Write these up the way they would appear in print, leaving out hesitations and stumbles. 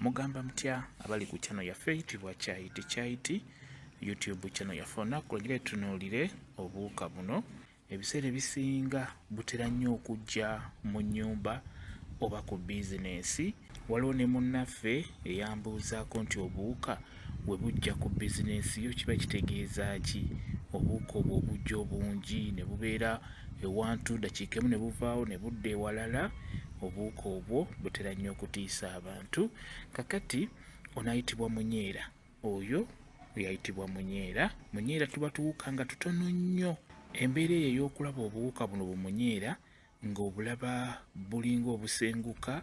Mugamba mutya abali ku channel yaffe eyitibwa Kyayiti Kyayiti YouTube channel yaffe. Olunaku lwegire tutunuulire obuwuka buno. Ebiseera ebisinga butera nnyo okujja mu nnyumba oba ku bizinensi. Waliwo ne munnaffe eyambuuzaako nti obuwuka we bujja ku bizinensi yo kiba kitegeeza ki? Obuwuka obwo obujja obungi ne bubeera ewantu dakiika emu ne buvaawo ne budda ewalala, obuwuka obwo butera nnyo okutiisa abantu. Kakati ono ayitibwa munyeera. Oyo yayitibwa munyeera. Munyeera tuba tuwuka nga tutono nnyo. Embeera eyo ey'okulaba obuwuka buno bumunyeera ng'obulaba bulinga obusenguka,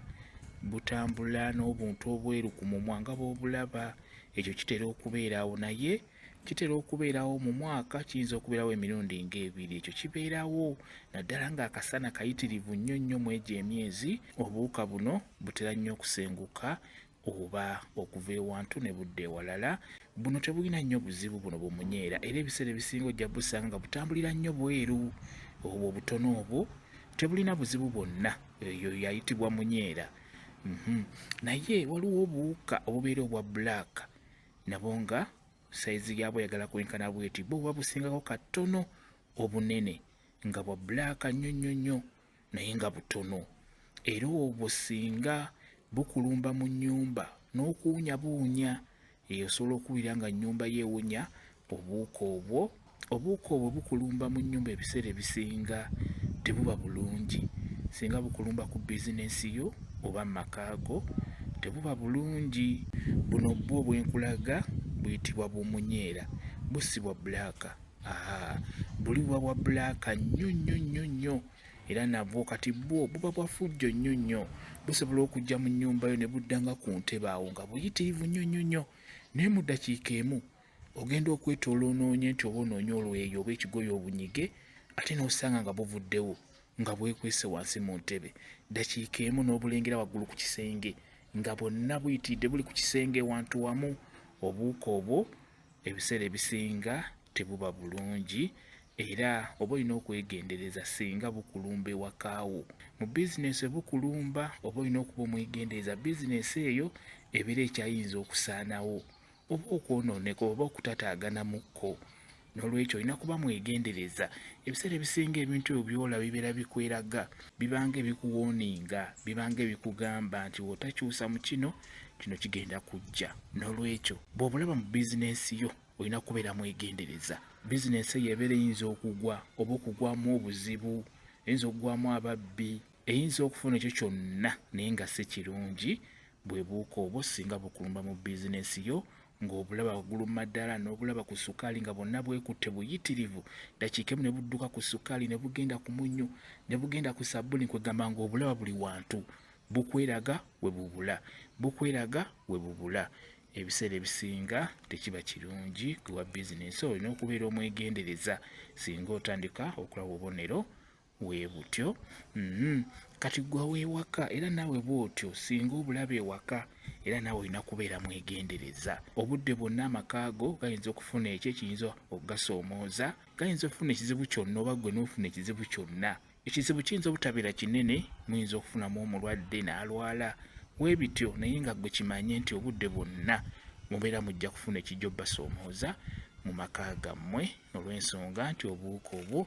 butambula n'obuntu obweru ku mumwa nga bw'obulaba, ekyo kitera okubeerawo naye kitera okubeerawo mu mwaka kiyinza okubeerawo emirundi ng'ebiri. Ekyo kibeerawo naddala ng'akasana kayitirivu nnyo nnyo mu egyo emyezi. Obuwuka buno butera nnyo okusenguka oba okuva ewantu ne budda ewalala. Buno tebulina nnyo buzibu buno bumunyeera era ebiseera ebisinga ojja busanga nga butambulira nnyo bweru. Obwo obutono obwo tebulina buzibu bwonna, eyo yayitibwa munyeera. Naye waliwo obuwuka obubeera obwa black nabo nga sayizi yaabwo eyagala kwenkana bweti, bwo buba busingako katono obunene nga bwa black nnyo nnyo nnyo naye nga butono era obwo singa bukulumba mu nnyumba n'okuwunya buwunya eyo osobola okuwulira nga nnyumba yo ewunya obuwuka obwo. Obuwuka obwo bukulumba mu nnyumba ebiseera ebisinga tebuba bulungi. Singa bukulumba ku bizinensi yo oba mu maka go tebuba bulungi. Buno bwo bwe nkulaga buyitibwa bumunyeera, bwo si bwa bbulaaka. Ahaa, buli buba bwa bbulaaka nnyo nnyo nnyo nnyo era nabwo kati bwo buba bwa fujjo nnyo nnyo. Busobola okujja mu nnyumba yo ne budda nga ku ntebe awo nga buyitirivu nnyo nnyo nnyo naye mu ddakiika emu ogenda okwetoola onoonye nti oba onoonye olweyo oba ekigoye obunyige ate n'osanga nga buvuddewo nga bwekwese wansi mu ntebe. Ddakiika emu n'obulengera waggulu ku kisenge nga bwonna buyitiridde buli ku kisenge wantu wamu. Obuwuka obwo ebiseera ebisinga tebuba bulungi era oba olina okwegendereza singa bukulumba ewaka wo. Mu bizinensi bwe bukulumba oba olina okuba omwegendereza bizinensi eyo ebeera ekyayinza okusaanawo oba okwonooneka oba okutataaganamu kko. Noolwekyo olina kuba mwegendereza. Ebiseera ebisinga ebintu ebyo by'olaba bibeera bikweraga, bibanga ebikuwooninga, bibanga ebikugamba nti bw'otakyusa mu kino, kino kigenda kujja. Noolwekyo bw'obulaba mu bizinensi yo olina kubeera mwegendereza. Bizinensi eyo ebeera eyinza okugwa oba okugwamu obuzibu, eyinza okugwamu ababbi, eyinza okufuna ekyo kyonna naye nga si kirungi. Bwe buwuka obwo singa bukulumba mu bizinensi yo ng'obulaba waggulu mu maddaala n'obulaba ku ssukaali nga bwonna bwekutte buyitirivu, ddakiika emu ne budduka ku ssukaali ne bugenda ku munnyu ne bugenda ku sabbuuni, kwegamba ng'obulaba buli wantu. Bukweraga we bubula, bukweraga we bubula. Ebiseera ebisinga tekiba kirungi gwe wa bizinensi olina okubeera omwegendereza singa otandika okulaba obubonero webutyo. Kati gwe ow'ewaka era naawe bw'otyo singa obulaba ewaka era naawe olina kubeera mwegendereza. Obudde bwonna amaka go gayinza okufuna ekyo ekiyinza okugasoomooza, gayinza okufuna ekizibu kyonna oba ggwe n'ofuna ekizibu kyonna. Ekizibu kiyinza obutabeera kinene, muyinza okufunamu omulwadde n'alwala webityo naye nga ggwe kimanye nti obudde bwonna mubeera mujja kufuna ekijja obbasoomooza mu maka gammwe olw'ensonga nti obuwuka obwo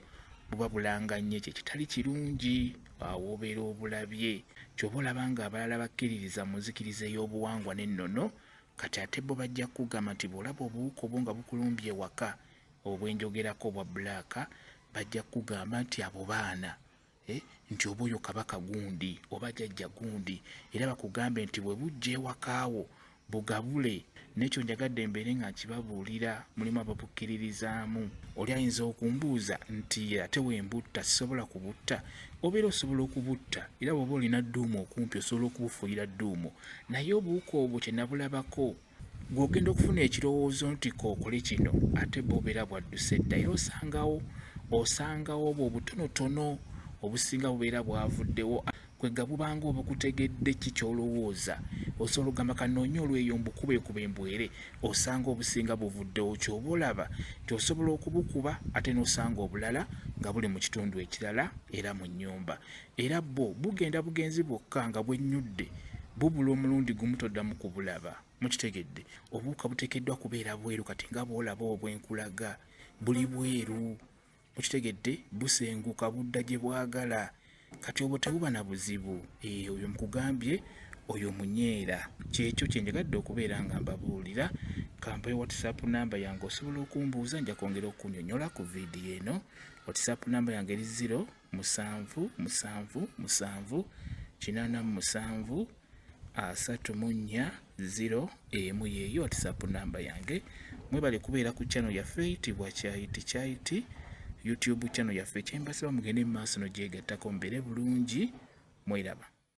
buba bulanga nnyo ekyo ekitali kirungi awo obeera obulabye. Ky'oba olaba ng'abalala bakkiririza mu nzikiriza ey'obuwangwa n'ennono kati ate bo bajja kukugamba nti bw'olaba obuwuka obwo nga bukulumbye ewaka obwo bwe njogerako obwa bbulaaka bajja kukugamba nti abo baana eh, nti oba oyo kabaka gundi oba jajja gundi era bakugambe nti bwe bujja ewaka wo bugabule. N'ekyo njagadde mbeere nga nkibabuulira, mulimu ababukkiririzaamu. Oli ayinza okumbuuza nti ate wembutta sisobola kubutta? Obeera osobola okubutta era bw'oba olina dduumu okumpi osobola okubufuuyira dduumu naye obuwuka obwo kye nabulabako Ggwe ogenda okufuna ekirowoozo nti k'okole kino ate bwo bubeera bwadduse dda era osangawo osangawo obwo obutonotono obusinga bubeera bwavuddewo kwegga bubanga obukutegedde ki ky'olowooza osobola okugamba kanoonye olweyo mbukubekube mbwere osanga obusinga buvuddewo ky'oba olaba nti osobola okubukuba ate n'osanga obulala nga buli mu kitundu ekirala era mu nnyumba era bwo bugenda bugenzi bwokka nga bwennyudde. Bubula omulundi gumu toddamu kubulaba. Mukitegedde? Obuwuka buteekeddwa kubeera bweru kati nga bw'olaba obwenkulaga buli bweru. Mukitegedde? Busenguka budda gye bwagala. Kati obwo tebuba na buzibu. Ee, oyo nkugambye oyo munyeera. Kyekyo kye njagadde okubeera nga mbabuulira. Kampe WhatsApp namba yange osobola okumbuuza nja kwongera okukunyonyola ku vidiyo eno. WhatsApp namba yange eri 0 7 7 7 87 34 0 emu yeeyo WhatsApp namba yange. Mwebale kubeera ku channel yaffe eyitibwa Kyayiti Kyayiti YouTube channel yaffe. Kyembasaba mugende mu maaso nogyegattako mubeere bulungi mweraba.